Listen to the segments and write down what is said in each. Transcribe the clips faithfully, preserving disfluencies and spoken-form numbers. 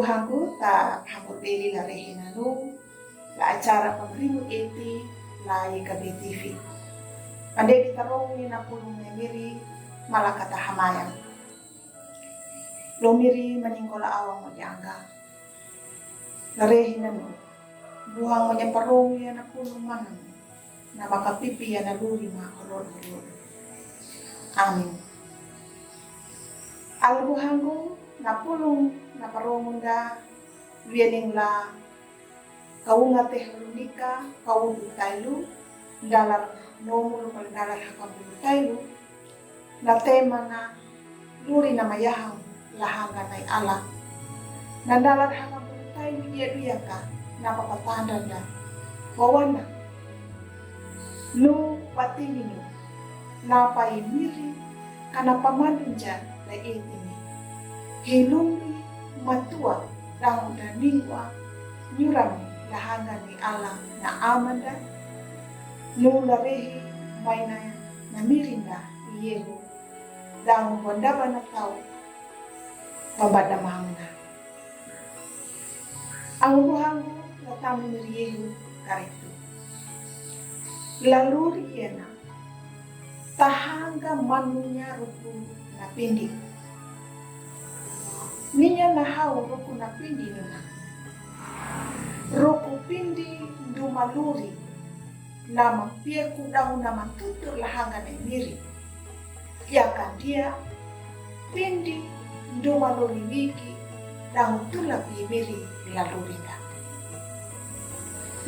Angubuhangu, ta hamur beli la rehi nanu la acara pamrimu eti la Y K B T V. Ande kita rongi na pulung ne miri malakata hamayang. Lo miri maninggola awang mo jangga. La rehi nanu buhang mo nya parong ya na pulung manang na makapipi ya na luri ma horor horor. Amin. Angubuhangu, na pulung na parong mo nda wiening la Kaunga Tesalonika, kaulu tailu, dalar nomulu pal dalar hakabulu tailu, na tema na luri na mayahang lahanga nai Allah. Na dalar hakabulu tailu ia duyaka na papatanda nda wawana nu patiminu na pai miri kana pamandunja la itimi. Hilumi matua dang da ningwa nyurami lahanga ni Allah na amanda nu la rehi maina na mirinda yehu dang wandaba na tau pambada mauna. Angubuhangu, la tamu miri yehu karitu. La luri yena tahanga manunya ruku na pindi. Ninya na hau ruku na pindi nuna. Ruku pindi nduma luri na mapieku dau na matutur lahanga ne miri. Ia kandia pindi nduma luri wiki dau tula pi miri la luri nda.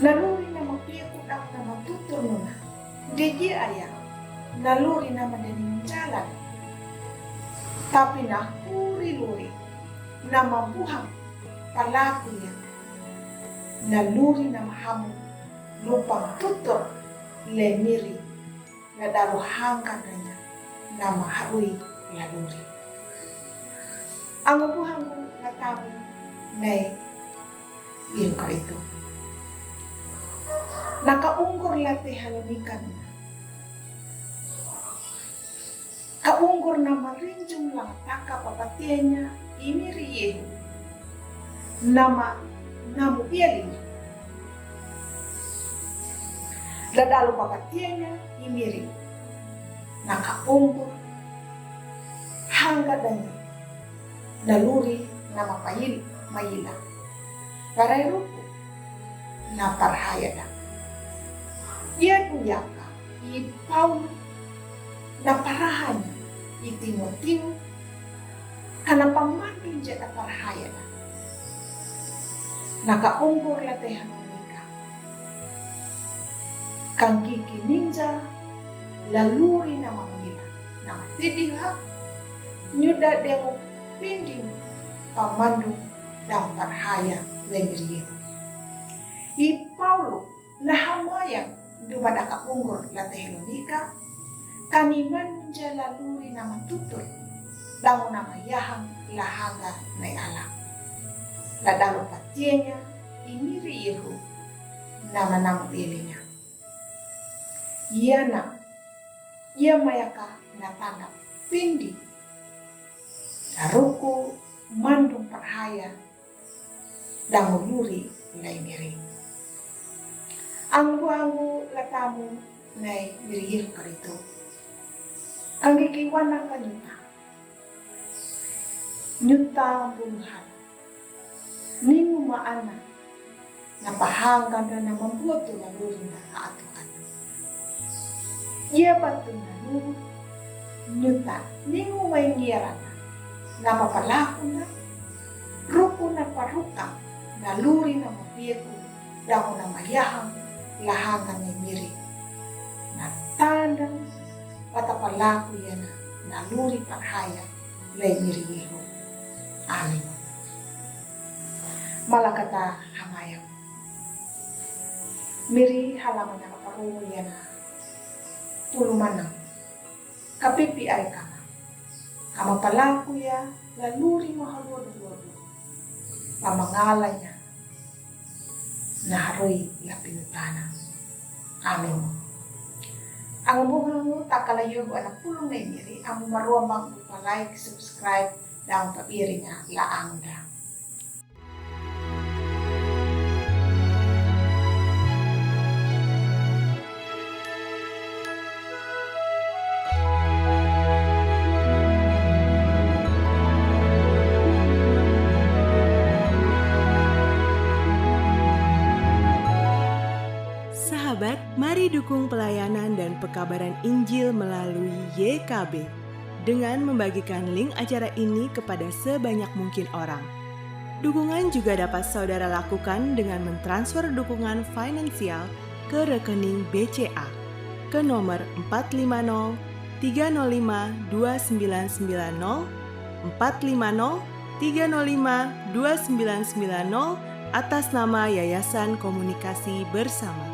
Na luri na mapieku dau na matutur nuna. Deji aya na luri na mandeni jalan. Tapi na kuri luri na mabuhang palaku ya. Na luri na mahamu lupang tutur le miri na daru hangkan renya na maharui la luri. Angubuhangu, la tamu nai yehu karitu. Na kaunggur la Tesalonika nuna. Kaunggur na marinjum lang taka papatianya imiri yehu. Nama namu iali. Dadalu papatianya imiri. Na kaunggur hangga danya. Na luri nama payil mayila. Parai ruku na parhaya da. Ia duyaka i Paulu na parahanya i Timoteo kana pamandunja na parhaya da. Na kaunggur la Tesalonika. Kangkiki ninja la luri na mamila na matidiha nyuda demu pindi pamandung dang parhaya le miri yehu. I Paulu na hamayang duma daka unggur la Tesalonika, kani manunja la luri na matutur dang na mayahang lahanga nai Allah. La dalu patianya imiri yehu nama namu ialinya. Ia na ia mayaka na tanda pindi. Ruku mandung parhaya dang luri lai miri. Angubuhangu, la tamu nai miri yehu karitu. Kangkiki wana kanyuta. Nyuta bunuhan. Ningu maana na pahangkan na mambuat tu na luri na ka atu atu. Ia batu na nu nyuta ningu mai ngiarana na papalaku na ruku na paruka na luri na mapieku dang na mayahang lahanga ne miri. Na tanda patapalaku ia na na luri parhaya le miri yehu. Amin. Malakata hamayang. Miri halaman na kaparu ia na pulu manang. Kapipi ai kama. Kama palaku ia la luri mahaludu ludu. Pamangalanya na harui la pinutana. Amin. Angubuhangu, takala yohu ana pulung ne miri, amu maruambang pa like, subscribe, dang pa iringa la angda. Dukung pelayanan dan pekabaran Injil melalui Y K B dengan membagikan link acara ini kepada sebanyak mungkin orang. Dukungan juga dapat saudara lakukan dengan mentransfer dukungan finansial ke rekening B C A ke nomor empat lima nol tiga nol lima dua sembilan sembilan nol, empat lima nol tiga nol lima dua sembilan sembilan nol, atas nama Yayasan Komunikasi Bersama.